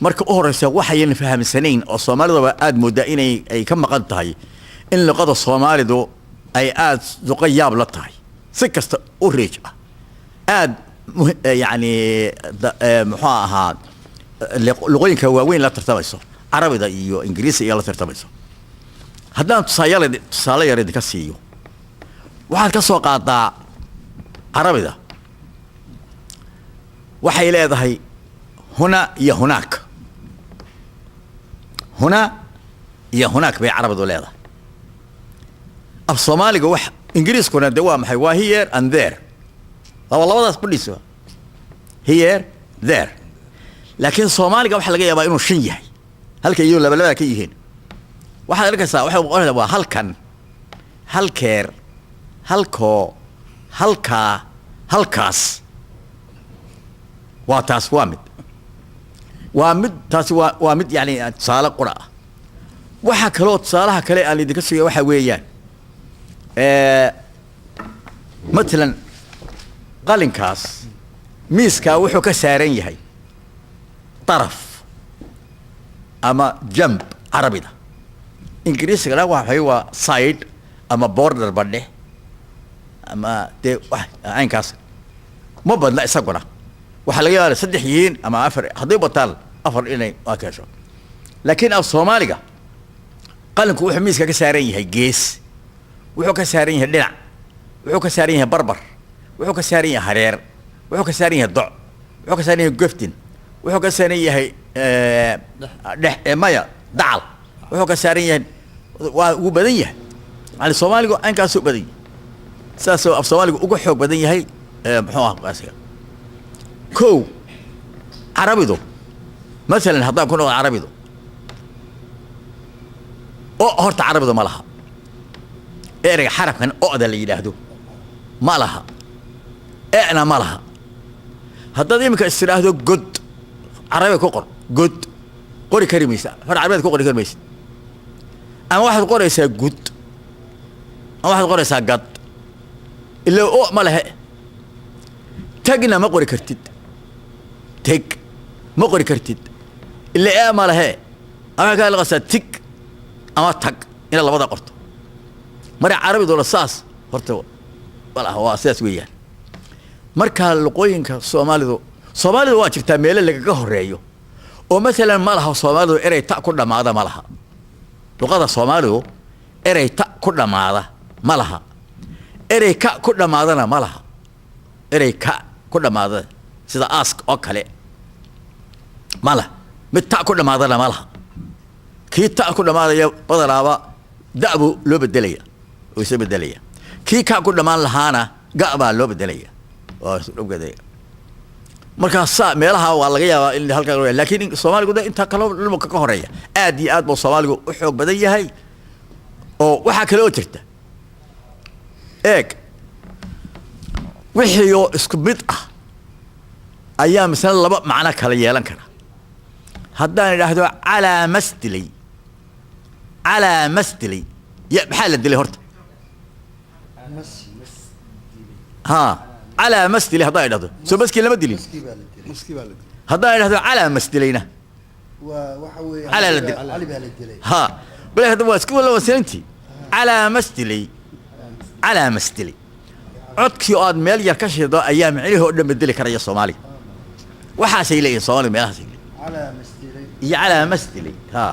Marka u horeysa, waxayan fahamsanayn oo Soomaalidaba aada moodaa inay ay ka maqan tahay in luqada Soomaalidu ay aada luqo yaab la tahay, si kasta u rich ah, aada yacni muxuu ahaa, luqooyinka waaweyn la tartamayso, Carabida iyo Ingiriisi iyo la tartamayso. Haddaan tusaale yar idinka siiyo, waxaad ka soo qaadaa Carabida waxay leedahay هنا iyo هناك. هنا iyo هناك bay Carabidu leedahay. Af Soomaaliga wax, Ingiriiskuna de waa maxay? Waa here and there. Laba labadaas qudhiisa, here, there. Laakiin Soomaaliga waxaa laga yaabaa inuu shan yahay, halka iyo laba labada ka yihiin. Waxaad arkaysaa waxay noqonaysaa waa halkan, halkeer, halkoo, halkaa, halkaas. Waa taas, waa mid taasi waa mid yani tusaale qura ah. Waxaa kaloo tusaalaha kale aan idinka sugaya waxaa weeyaan, matalan qalinkaas miiskaa wuxuu ka saaran yahay طرف ama جنب Carabida. Ingiriisigana waxay waa side ama border badhe ama dee wax caynkaas. Ma badna isaguna, waxaa laga yaabaa saddex yihiin ama afar, hadday bataan afar inay waa ka hesho. Laakiin af Soomaaliga qalinku wuxuu miiska ka saaran yahay gees, wuxuu ka saaran yahay dhinac, wuxuu ka saaran yahay barbar, wuxuu ka saaran yahay hareer, wuxuu ka saaran yahay doc, wuxuu ka saaran yahay goftin, wuxuu ka saaran yahay dhex, maya, dacal, wuxuu ka saaran yahay, waa ugu badan yahay. Yani Soomaaligu caynkaasuu badan yahay, sidaasoo af Soomaaligu uga xoog badan yahay. Muxuu ah asiga kow Carabidu masalan haddaan ku noqdo Carabidu o horta Carabidu ma laha ereyga xarafkan o'da la yidhaahdo, ma laha, ena ma laha. Haddaad iminka is tidhaahdo god Carabiga ku qor, god qori kari maysa, far Carabeed ku qori kari maysa. Ama waxaad qoraysaa gud ama waxaad qoraysaa gad, ila o ma lehe. Tagna ma qori kartid, teg ma qori kartid, ila e ma lehe. Ama waxay kaa liqaysaa tig ama tag inaad labada qorto. Marka Carabiduna saas horta walahi waa sidaas weeyaan. Marka luqooyinka Soomaalidu waa jirtaa meelo lagaga horeeyo oo masalan ma laha Soomaalidu erey ta ku dhammaada, ma laha. Luqada Soomaalidu erey ta ku dhammaada ma laha, erey ka ku dhammaadana ma laha. Erey ka ku dhammaada sida ask oo kale ma laha, mid ta ku dhammaadana ma laha. Kii ta ku dhammaadaya badanaaba da' buu loo bedelaya oo isa bedelaya. Kii ka ku dhammaan lahaana ga' baa loo bedelaya oo loo bedelaya. Markaa saa meelaha waa laga yaabaa in halkaa, laakiin Soomaaligu de intaa kaloo dhulka ka horeeya aad iyo aad buu Soomaaligu u xoog badan yahay. Oo waxaa kale oo jirta, eeg, wixii oo isku mid ah ayaa misna laba macno kala yeelan kara. Haddaan idhaahdo calaa mas dilay, calaa mas dilay, ya maxaa la dilay horta? Ha, calaa mas dilay haddaan idhahdo, soo maskii lama dilin? Maskii baa la dilay. Maskii baa la dilay. Haddaan idhahdo calaa mas dilayna? Waa waxa weeye Calaa la dilay. Cali baa la dilay. Ha, bal hadda waa isku wala wasanantii. Calaa mas dilay, calaa mas dilay, codkii oo aad meel yar ka shido ayaa micnihii oo dhan bedeli karaya Soomaaliga. Waxaasay leeyihin Soomaaliga, meelahaasay leeyihin. Calaa mas dilay. Iyo calaa mas dilay, ha.